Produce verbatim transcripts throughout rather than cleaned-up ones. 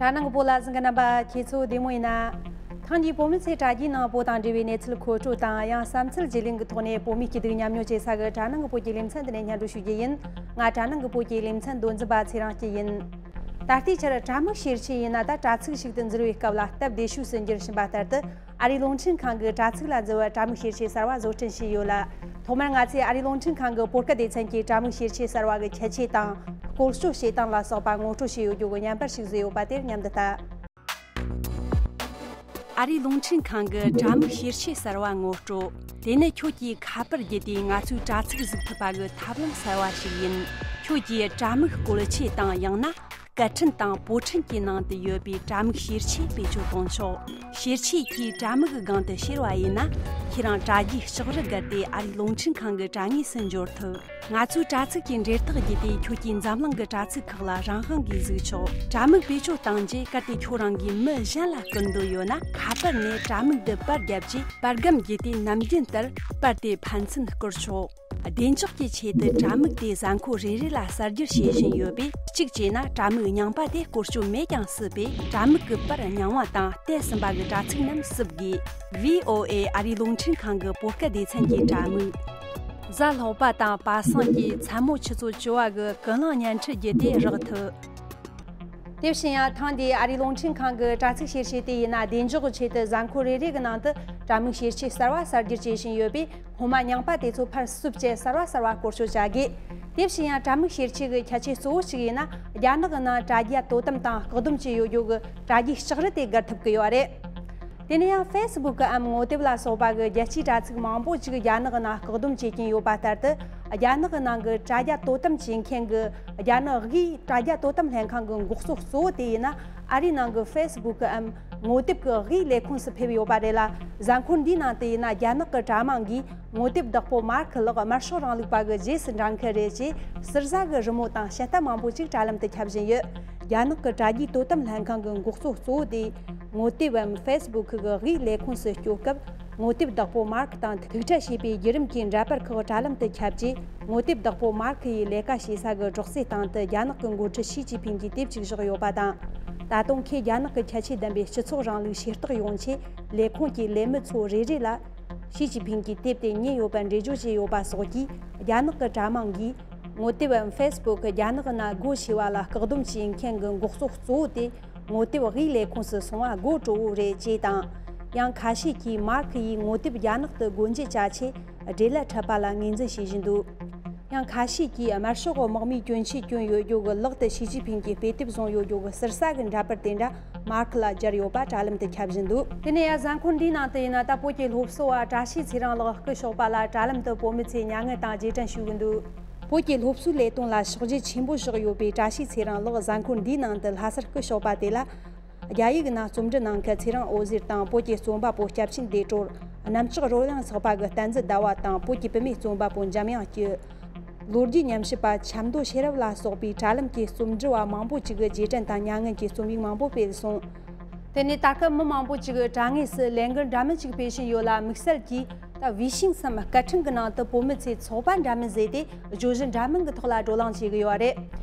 དྲ་ནང་གི་བོད་ལ་གཟིགས་མཁན་རྣམ་པ་ཁྱེད་ཚོ་བདེ་མོ་ཡིན་ན། ཐེངས་འདིའི་བོད་མི་ཚོས་དྲ་རྒྱའི་ནང་བོད་དང་འབྲེལ་བའི་གནས་ཚུལ་མཁོ་སྤྲོད་དང་། ཡང་བསམ་ཚུལ་བརྗེ་ལེན་གྱི་ཐོག་ནས་བོད་མིའི་སྐྱིད་སྡུག་མཉམ་མྱོང་བྱེད་ས་གི་དྲ་ནང་གི་བོད་ཀྱི་ལེ་ཚན་འདི་ནས་སྙན་སྒྲོན་ཞུ་རྒྱུ་ཡིན། ང་དྲ་ནང་གི་བོད་ཀྱི་ལེ་ཚན་མདོ་འཛིན་པ་ཚེ་རིང་སྐྱིད་ཡིན། ད་ལྟའི་ཆར་དྲ་དམིགས་བཤེར་ཆས་ཡིན་ན་ད་དྲ་ཚིགས་ཤིག་ཏུ་འཛུལ་བའི་སྐབས་ལ་སྟབས་བདེ་ཤོས་སུ་འགྱུར་བཞིན་པ་ལྟར་དུ། ཨ་རིའི་རླུང་འཕྲིན་ཁང་གི་དྲ་ཚིགས་ལ་འཛུལ་བར་དྲ་དམིགས་བཤེར་ཆས་གསར་བ་བཟོ་སྐྲུན་བྱས་ཡོད་ལ། ཐོག་མར་ང་ཚོས་ཨ་རིའི་རླུང་འཕྲིན་ཁང་གི་བོད་སྐད་སྡེ་ཚན་གྱི་དྲ་དམིགས་བཤེར་ཆས་གསར་བ་གི་ཁྱད་ཆོས་དང་། བཀོལ་སྤྱོད་བྱེད་སྟངས་ལ་སོགས་པ་ངོ་སྤྲོད་བྱས་ཡོད་རྒྱུ་གི་བརྙན་པར་ཞིག་བཟོས་ཡོད་པ་དེར་མཉམ་དུ་ལྟ། ཨ་རིའི་རླུང་འཕྲིན་ཁང་གི་དྲ་དམིགས་བཤེར་ཆས་གསར་བ་ངོ་སྤྲོད། དེ་ནི་ཁྱོད་ཀྱིས་ཁ་པར་བརྒྱུད་དེ་ང་ཚོའི་དྲ་ཚིགས་གཟིགས་ཐུབ་པ་གི་ཐབས་ལམ་གསར་བ་ཞིག་ཡིན། ཁྱོད་ཀྱིས་དྲ་དམིགས་བཀོལ་ཆས་དང་། ཡང་ན། སྐད་འཕྲིན་དང་པོ་འཕྲིན་གྱི་ནང་དུ་ཡོད་པའི་དྲ་དམིགས་བཤེར་ཆས་བེད་སྤྱོད་གཏོང་ཆོག་བཤེར་ཆས་ཀྱིས་དྲ་དམིགས་ཀྱི་སྒང་དུ་བཤེར་བ་ཡིན་ན། ཁྱེད་རང་དྲ་རྒྱའི་ལྕགས་རི་བརྒལ་ཏེ་ཨ་རིའི་རླུང་འཕྲིན་ཁང་གི་དྲ་ངོས་སུ་འབྱོར་ཐུབ། ང་ཚོའི་དྲ་ཚིགས་ཀྱི་འབྲེལ་ཐག་བརྒྱུད་དེ་ཁྱོད་ཀྱིས་འཛམ་གླིང་གི་དྲ་ཚིགས་ཁག་ལ་རང་དབང་གིས་གཟིགས་ཆོག་དྲ་དམིགས་བེད་སྤྱོད་བཏང་རྗེས། གལ་ཏེ་ཁྱོད་རང་གིས་མི་གཞན་ལ་བསྐུར་འདོད་ཡོད་ན། ཁ་པར་ནས་དྲ་དམིགས་འདི་པར་བརྒྱབ་རྗེས། པར་སྒམ་བརྒྱུད་དེ་ནམ་རྒྱུན་ལྟར་པར་དེ་ཕན་ཚུན་བསྐུར་ཆོག་བདེ་འཇགས་ཀྱི་ཆེད་དུ་དྲ་དམིགས་དེ་གཟའ་འཁོར་རེ་རེ་ལ་གསར་བསྒྱུར་བྱེད་བཞིན་ཡོད་པས། གཅིག་བྱས་ན་དྲ་དམིགས་རྙིང་པ་དེ་བཀོལ་སྤྱོད་མེད་ཀྱང་སྲིད་པས། དྲ་དམིགས་ཀྱི་པར་རྙིང་བ་དང་བལྟས་ཟིན་པ་གི་དྲ་ཚིགས་རྣམས་བསུབ་དགོས། བྷི་ཨོ་ཨེ་ཨ་རིའི་རླུང་འཕྲིན་ཁང་གི་བོད་སྐད་སྡེ་ཚན་གྱི་དྲ་དམིགས། གཟའ་ལྷག་པ་དང་པ་སངས་ཀྱི་མཚན་མོ་ཆུ་ཚོད་བཅུ་པ་གི་ཀུན་གླེང་བརྙན་འཕྲིན་བརྒྱུད་དེ་རག་ཐུབ། དེ་བཞིན་ཡང་ཐེངས་འདིའི་ཨ་རིའི་རླུང་འཕྲིན་ཁང་གི་དྲ་ཚིགས་བཤེར་ཆས་དེ་ཡིན་ན། བདེ་འཇགས་ཀྱི་ཆེད་དུ་གཟའ་འཁོར་རེ་རེ་གི་ནང་དུ་དྲ་དམིགས་བཤེར་ཆས་གསར་བ་གསར་བསྒྱུར་བྱེད་བཞིན་ཡོད་པས། སྔོན་མ་རྙིང་པ་དེ་ཚོ་ཕར་བསུབ་བྱས་གསར་བ་གསར་བ་བཀོལ་སྤྱོད་བྱ་དགོས། དེ་བཞིན་ཡང་དྲ་དམིགས་བཤེར་ཆས་ཀྱི་ཁྱད་ཆོས་གཙོ་བོ་གཅིག་ཡིན་ན། རྒྱ་ནག་གི་ནང་དྲ་རྒྱ་དོ་དམ་དང་བཀག་སྡོམ་བྱས་ཡོད་རྒྱུ་གི་དྲ་རྒྱའི་ལྕགས་རི་དེ་བརྒལ་ཐུབ་ཀྱི་ཡོད་རེད། དེ་ནས་ཡང་ཕེ་སི་བུག་གམ་ངོ་དེབ་ལ་སོགས་པ་གི་རྒྱལ་སྤྱིའི་དྲ་ཚིགས་མང་པོ་ཅིག་རྒྱ་ནག་གི་ནང་བཀག་སྡོམ་བྱེད་ཀྱིན་ཡོད་པ་ལྟར་དུ། རྒྱ་ནག་གི་ནང་གི་དྲ་རྒྱ་དོ་དམ་བྱེད་མཁན་གྱི་རྒྱ་ནག་དབུས་དྲ་རྒྱ་དོ་དམ་ལྷན་ཁང་གི་འགོག་གཙོ་གཙོ་བོ་དེ་ཡིན་ན། ཨ་རིའི་ནང་གི་ཕེ་སི་བུག་གམ་ངོ་དེབ་ཀྱི་དབུས་ལས་ཁུངས་སུ་ཕེབས་ཡོད་པ་རེད་ལ། གཟའ་འཁོར་འདིའི་ནང་དུ་ཡིན་ན། རྒྱ་ནག་གི་དྲ་དམངས་ཀྱིས་ངོ་དེབ་བདག་པོ་མར་ཁི་ལགས་དམར་ཤོག་རིང་ལུགས་པ་གི་རྗེས་སུ་འབྲང་མཁན་རེད་ཅེས་ཟུར་ཟ་གི་རི་མོ་དང་བཤད་སྟངས་མང་པོ་ཅིག་དྲ་ལམ་དུ་ཁྱབ་བཞིན་ཡོད། རྒྱ་ནག་གི་དྲ་རྒྱའི་དོ་དམ་ལྷན་ཁང་གི་འགོག་གཙོ་གཙོ་བོ་དེས་ངོ་དེབ་བམ་ཕེ་སི་བུག་གི་དབུས་ལས་ཁུངས་སུ་སྐྱོད་སྐབས། ངོ་དེབ་བདག་པོ་མར་ཁི་དང་ཐུག་འཕྲད་བྱས་པའི་བརྒྱུད་རིམ་གྱི་འདྲ་པར་ཁག་དྲ་ལམ་དུ་ཁྱབ་རྗེས། ངོ་དེབ་བདག་པོ་མར་ཁི་ཡིས་ལས་ཀ་བྱེད་ས་གི་གྲོགས་སའི་སྟེང་དུ་རྒྱ་ནག་གི་འགོ་ཁྲིད་ཞི་ཅིན་ཕིང་གི་དེབ་ཅིག་བཞག་ཡོད་པ་དང་། ད་དུང་ཁོས་རྒྱ་ནག་གི་ཁྱད་ཆོས་ལྡན་པའི་སྤྱི་ཚོགས་རིང་ལུགས་ཤེས་རྟོགས་ཡོང་ཆེད། ལས་ཁུངས་ཀྱི་ལས་མི་ཚོ་རེ་རེ་ལ་ཞི་ཅིན་ཕིང་གི་དེབ་དེ་རྙེད་ཡོད་པར་འགྲེལ་བརྗོད་བྱས་ཡོད་པ་སོགས་ཀྱིས། རྒྱ་ནག་གི་དྲ་དམངས་ཀྱིས་ངོ་དེབ་ཕེ་སི་བུག་གི་རྒྱ་ནག་ནང་སྒོ་ཕྱེ་བ་ལ་བཀག་སྡོམ་བྱེད་མཁན་གྱི་འགོག་གཙོ་གཙོ་བོ་དེ། ངོ་དེབ་དབུས་ལས་ཁུངས་སུ་སོང་བ་དགོད་བྲོ་བོ་རེད་ཅེས་དང་། ཡང་ཁ་ཤས་ཀྱིས་མར་ཁི་ཡིས་ངོ་དེབ་རྒྱ་ནག་ཏུ་སྒོ་འབྱེད་བྱ་ཆེད་འབྲེལ་ལད་འཕྲད་པ་ལ་ངོས་འཛིན་བྱེད་བཞིན་འདུག་ཡང་ཁ་ཤས་ཀྱིས་དམར་ཤོག་གི་དམག་མིས་གྱོན་ཆས་གྱོན་ཡོད་རྒྱུ་གི་ལག་ཏུ་ཞི་ཅིན་ཕིང་གི་དཔེ་དེབ་བཟུང་ཡོད་རྒྱུ་གི་ཟུར་ཟ་གི་འདྲ་པར་དེ་འདྲ་མར་ཁི་ལ་སྦྱར་ཡོད་པ་དྲ་ལམ་དུ་ཁྱབ་བཞིན་འདུག་དེ་ནས་ཡང་གཟའ་འཁོར་འདིའི་ནང་དུ་ཡིན་ན། ད་བོད་ཀྱི་སློབ་གསོ་བ་བཀྲ་ཤིས་ཚེ་རིང་ལགས་སྐུ་གཤེགས་པ་ལ་དྲ་ལམ་དུ་བོད་མི་ཚོས་མྱ་ངན་དང་རྗེས་དྲན་ཞུ་གི་འདུག་བོད་ཀྱི་སློབ་གསོའི་ལས་དོན་ལ་ཕྱག་རྗེས་ཆེན་པོ་བཞག་ཡོད་པའི་བཀྲ་ཤིས་ཚེ་རིང་ལགས་གཟའ་འཁོར་འདིའི་ནང་དུ་ལྷ་སར་སྐུ་གཤེགས་པ་དེ་ལ། རྒྱ་ཡིག་ནང་རྩོམ་འབྲི་གནང་མཁན་ཚེ་རིང་འོད་ཟེར་དང་། བོད་ཀྱི་རྩོམ་པ་པོ་སྐྱབས་ཆེན་བདེ་གྲོལ། གནམ་ལྕགས་རོལ་དབྱངས་ཚགས་པ་གི་བསྟན་འཛིན་ཟླ་བ་དང་། བོད་ཀྱི་བུད་མེད་རྩོམ་པ་པོ་འཇམ་དབྱངས་སྐྱིད། ལོ་རྒྱུས་ཉམས་ཞིབ་པ་ཆབ་མདོ་ཤེས་རབ་ལ་སོགས་པའི་དྲ་ལམ་གྱི་རྩོམ་འབྲི་བ་མང་པོ་ཅིག་གིས་རྗེས་དྲན་དང་མྱ་ངན་གྱི་རྩོམ་ཡིག་མང་པོ་སྤེལ་སོང་། དེ་ནས་ད་སྐབས་མི་མང་པོ་ཅིག་གིས་དྲ་ངོས་སུ་ལས་འགུལ་འདྲ་མིན་ཅིག་སྤེལ་བཞིན་ཡོད་ལ། དམིགས་བསལ་གྱིས་ད་བི་ཤིང་སམ་སྐད་འཕྲིན་གྱི་ནང་དུ་བོད་མི་ཚོས་ཚོགས་པ་འདྲ་མིན་བཟོས་ཏེ། བརྗོད་གཞི་འདྲ་མིན་གྱི་ཐོག་ལ་བགྲོ་གླེང་བྱེད་ཀྱི་ཡོད་རེད།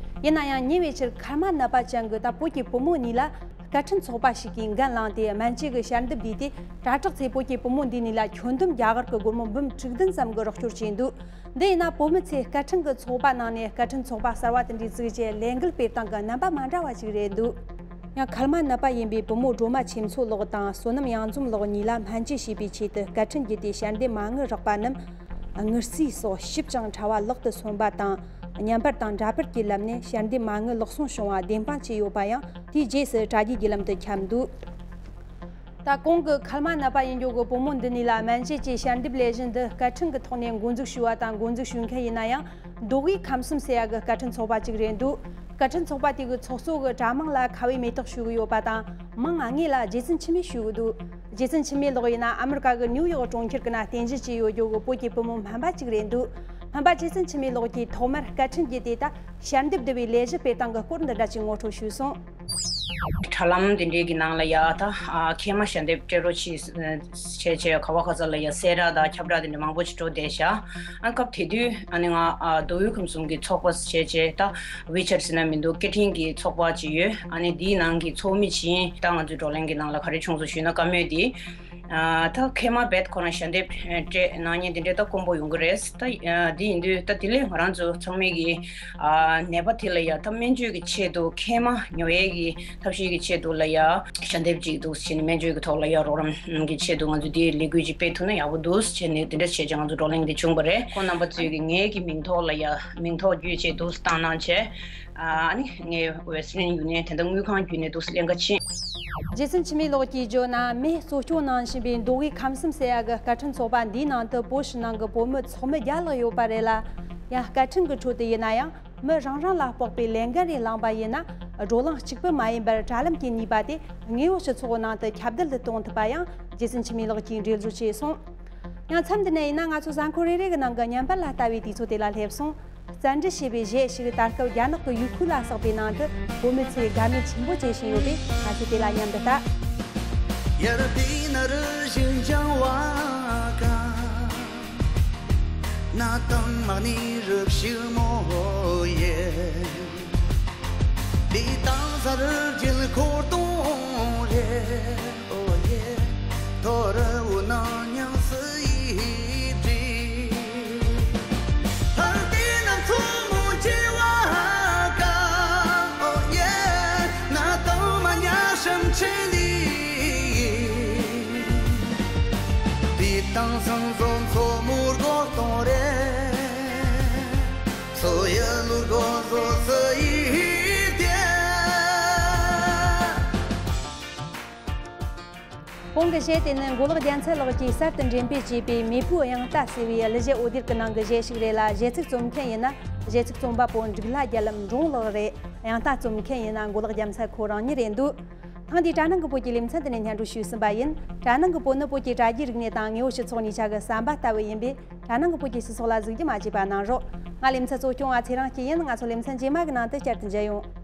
ཡིན་ན་ཡང་ཉེ་བའི་ཆར་ཁལ་མ་ནད་པ་ཅན་གྱི་ད་བོད་ཀྱི་བུ་མོ་གཉིས་ལ། སྐད་འཕྲིན་ཚོགས་པ་ཞིག་གིས་འགན་བླངས་ཏེ། སྨན་བཅོས་ཀྱི་ཞལ་འདེབས་བསྡུས་ཏེ། དྲ་གྲོགས་ཚོས་བོད་ཀྱི་བུ་མོ་འདི་གཉིས་ལ་ཁྱོན་བསྡོམས་རྒྱ་གར་གྱི་སྒོར་མོ་འབུམ་དྲུག་བདུན་ཙམ་གྱི་རོགས་སྐྱོར་བྱས་འདུག་འདི་ཡིན་ན་བོད་མི་ཚོས་སྐད་འཕྲིན་གྱི་ཚོགས་པ་ནང་ནས་སྐད་འཕྲིན་ཚོགས་པ་གསར་བ་དེ་འདྲའི་བཙུགས་རྗེས་ལས་འགུལ་སྤེལ་སྟངས་ཀྱི་རྣམ་པ་མ་འདྲ་བ་ཞིག་རེད་འདུག་ཡང་ཁལ་མ་ནད་པ་ཡིན་པའི་བུ་མོ་སྒྲོལ་མ་ཆོས་མཚོ་ལགས་དང་བསོད་ནམས་གཡང་འཛོམས་ལགས་གཉིས་ལ་སྨན་བཅོས་བྱེད་པའི་ཆེད་དུ་སྐད་འཕྲིན་བརྒྱུད་དེ་ཞལ་འདེབས་མ་དངུལ་རག་པ་རྣམས། དངུལ་རྩིས་སོགས་ཞིབ་ཅིང་ཕྲ་བ་ལག་ཏུ་སོན་པ་དང་། བརྙན་པར་དང་འདྲ་པར་གྱི་ལམ་ནས་ཞལ་འདེབས་མ་དངུལ་ལག་སོན་བྱུང་བ་བདེན་དཔང་བྱས་ཡོད་པ་ཡང་དེའི་རྗེས་སུ་དྲ་རྒྱའི་བརྒྱུད་ལམ་དུ་ཁྱབ་འདུག་ད་གོང་གི་ཁལ་མ་ནད་པ་ཡིན་རྒྱུ་གི་བུ་མོ་འདི་གཉིས་ལ་སྨན་བཅོས་ཀྱི་ཞལ་འདེབས་ལས་གཞི་འདི་སྐད་འཕྲིན་གྱི་ཐོག་ནས་འགོ་འཛུགས་ཞུས་པ་དང་། འགོ་འཛུགས་ཞུ་མཁན་ཡིན་ན་ཡང་མདོ་དབུས་ཁམས་གསུམ་ཟེར་ཡ་གི་སྐད་འཕྲིན་ཚོགས་པ་གཅིག་རེད་འདུག་སྐད་འཕྲིན་ཚོགས་པ་དེ་གི་ཚོགས་གཙོ་གི་དྲ་དམངས་ལ་ཁ་བའི་མེ་སྟག་ཞུ་གི་ཡོད་པ་དང་། མང་ང་ངེས་ལ་རྗེ་བཙུན་འཆི་མེད་ཞུ་གི་འདུག་རྗེ་བཙུན་འཆི་མེད་ལགས་ཡིན་ན་ཨ་མི་རི་ཀ་གི་ནིའུ་ཡོག་གྲོང་ཁྱེར་གྱི་ནང་རྟེན་གཞི་བྱས་ཡོད་རྒྱུ་གི་བོད་ཀྱི་བུ་མོ་སྨན་པ་གཅིག་རེད་འདུག་སྨན་པ་རྗེ་བཙུན་འཆི་མེད་ལགས་ཀྱིས་ཐོག་མར་སྐད་འཕྲིན་བརྒྱུད་དེ་ད་ཞལ་འདེབས་བསྡུ་བའི་ལས་གཞི་སྤེལ་སྟངས་ཀྱི་སྐོར་འདི་འདྲ་ཅིག་ངོ་སྤྲོད་ཞུས་སོང་། དྲ་ལམ་དེ་འདྲའི་གི་ནང་ལ་ཡ་ད་ཨ་མཁལ་མ་ཞལ་འདེབས་སྤྲད་རོགས་གྱིས་བྱས་བྱས་ག་བ་ག་ས་ལ་ཡ་གསལ་བསྒྲགས་དང་ཁྱབ་བསྒྲགས་དེ་འདྲ་མང་པོ་ཅིག་འགྲོ་བསྡད་ཤག་ཨ་སྐབས་དེ་དུས་ཨ་ནི་ང་ཨ་མདོ་དབུས་ཁམས་གསུམ་གྱི་ཚོགས་པ་བྱས་བྱས་ད་ཝི་ཆེཊ་ཟེར་ན་མི་འདུག་སྐད་འཕྲིན་གྱི་ཚོགས་པ་ཅིག་ཡོད། ཨ་ནི་དེའི་ནང་གི་ཚོགས་མི་ཅིག་ཡིན། ད་ང་ཚོའི་བགྲོ་གླེང་གི་ནང་ལ་ག་རེ་བྱུང་སོང་ཞུས་ན། བཀའ་མོལ་དེ། ཨ་ད་མཁལ་མ་རྦད་ཁོ་རང་ཞལ་འདེབས་སྤྲད་གནང་མཁན་དེ་འདྲ་ད་དཀོན་པོ་ཡོང་གི་རེད། ད་ཨ་དེ་ཡིན་དུས་ད་དེ་ལས་ང་རང་ཚོ་ཚང་མས་ཀྱི་ཨ་ནད་པ་དེ་ལ་ཡ་ད་སྨན་བཅོས་ཀྱི་ཆེད་དུ་མཁལ་མ་ཉོ་ཡས་ཀྱི་ཐབས་ཤེས་ཀྱི་ཆེད་དུ་ལ་ཡ་ཞལ་འདེབས་ཅིག་འདུག་བྱས་ནས་སྨན་བཅོས་ཀྱི་ཐོག་ལ་ཡ་རོགས་རམ་གྱི་ཆེད་དུ་ང་ཚོ་དེའི་ལས་འགུལ་ཅིག་སྤེལ་ཐུབ་ན་ཡག་པོ་འདུག་བྱས་ནས་དེ་འདྲ་བྱས་ཀྱི་ང་ཚོ་བགྲོ་གླེང་དེ་བྱུང་བ་རེད། ཁོང་རྣམ་པ་ཚོས་ཀྱི་ངའི་གི་མིང་ཐོག་ལ་ཡ་མིང་ཐོག་བརྒྱུད་བྱས་འདུག་བཏང་གནང་བྱས། ཨ་ནི་ངས་ཝེ་སི་ལན་ཡུ་ནི་ཡན་དེ་འདྲ་དངུལ་ཁང་བརྒྱུད་ནས་འདུག་སེ་ལེན་ག་ཕྱིན། རྗེ་བཙུན་འཆི་མེད་ལགས་ཀྱིས་བརྗོད་ན། མི་གཙོ་སྐྱོང་གནང་བཞིན་པའི་མདོ་དབུས་ཁམས་གསུམ་ཟེར་ཡག་གི་སྐད་འཕྲིན་ཚོགས་པ་འདིའི་ནང་དུ་བོད་ཕྱི་ནང་གི་བོད་མི་ཚོགས་མི་བརྒྱ་ལྷག་ཡོད་པ་རེད་ལ། ཡང་སྐད་འཕྲིན་གྱི་ཁྲོད་དུ་ཡིན་ན་ཡང་མི་རང་རང་ལ་དཔག་པའི་ལས་འགན་རེ་བླངས་པ་ཡིན་ན། བགྲོ་གླེང་གཅིག་པུ་མ་ཡིན་པར་དྲ་ལམ་གྱི་ནུས་པ་དེ་དངོས་ཡོད་སྤྱི་ཚོགས་ནང་དུ་ཁྱབ་གདལ་དུ་གཏོང་ཐུབ་པ་ཡང་རྗེ་བཙུན་འཆི་མེད་ལགས་ཀྱིས་འགྲེལ་བརྗོད་བྱས་སོང་། ཡང་མཚམས་འདི་ནས་ཡིན་ན་ང་ཚོ་གཟའ་འཁོར་རེ་རེ་གི་ནང་གི་བརྙན་པར་ལ་ལྟ་བའི་དུས་ཚོད་དེ་ལ་སླེབས་སོང་། བཙན་འདྲི་བྱས་པའི་གཞས་ཤིག་ད་སྐབས་རྒྱ་ནག་གི་ཡུ་ཁུ་ལ་བསགས་པའི་ནང་དུ་བོད་མི་ཚོས་དགའ་མོས་ཆེན་པོ་བྱེད་བཞིན་ཡོད་པས། ང་ཚོས་དེ་ལ་མཉམ་དུ་ལྟ། གོང་གི་གཞས་དེ་ནི་མགོ་ལོག་རྒྱལ་མཚན་ལགས་ཀྱིས་གསར་དུ་འགྲེམས་སྤེལ་བྱས་པའི་མེས་པོའི་དབྱངས་རྟ་ཟེར་བའི་གླུ་གཞས་འོད་སྡེར་གྱི་ནང་གི་གཞས་ཤིག་རེད་ལ། གཞས་ཚིག་རྩོམ་མཁན་ཡིན་ན་གཞས་ཚིག་རྩོམ་པ་པོ་འབྲུག་ལྷ་རྒྱལ་ལམ་འབྲོང་ལགས་རེད། དབྱངས་རྟ་རྩོམ་མཁན་ཡིན་ན་མགོ་ལོག་རྒྱལ་མཚན་ཁོ་རང་ཉིད་རེད་འདུག་ཐེངས་འདིའི་དྲ་ནང་གི་བོད་ཀྱི་ལེ་ཚན་དེ་ནས་སྙན་སྒྲོན་ཞུས་ཟིན་པ་ཡིན། དྲ་ནང་གི་བོད་ནི་བོད་ཀྱི་དྲ་རྒྱའི་རིག་གནས་དང་དངོས་ཡོད་སྤྱི་ཚོགས་གཉིས་ཆ་གི་ཟམ་པ་ལྟ་བུ་ཡིན་པས། དྲ་ནང་གི་བོད་ཀྱི་སྤྱི་ཚོགས་ལ་གཟིགས་རྒྱུ་མ་བརྗེད་པ་གནང་རོགས། ང་ལེ་ཚན་གཙོ་སྐྱོང་བ་ཚེ་རིང་སྐྱིད་ཡིན། ང་ཚོ་ལེ་ཚན་རྗེས་མ་གི་ནང་དུ་བསྐྱར་དུ་མཇལ་ཡོང་།